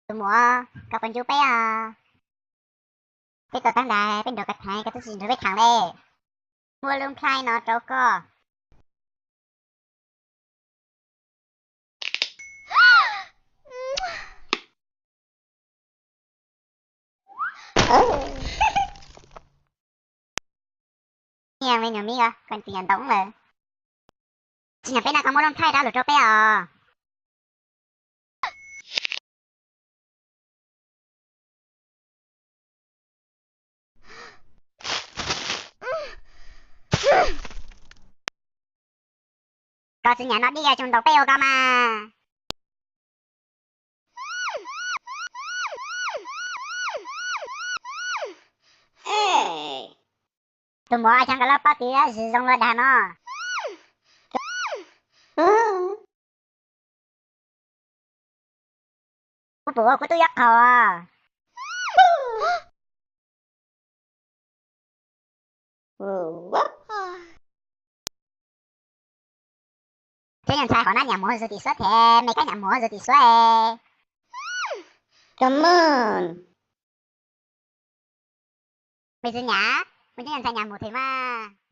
Tus muam, koj puas ncu peb os? Peb tuaj tag nrho, peb nrog koj tham, koj twb tsis nrog peb tham li. Muab lub nplhaib no rau koj. Nyiam me nyuam mib, koj txiv nyam ntoo lawm. Tsis nyam peb no koj muab lub nplhaib rov lug rau peb os. Koj txiv nyam no dib, tsis ntaus peb ua koj mas. Tus muam, ua cas koj lub pob tw zig zoo luaj dag no? Kuv pum ua kuv tub yuav qhaus. Cov nyuam ntxhais hauv no nyam muag zug tim suab thiab, me kab nyam muag zug tim suab. Come on. Me txiv nyam, mus cov nyuam ntxhais nyam mus thiab mas.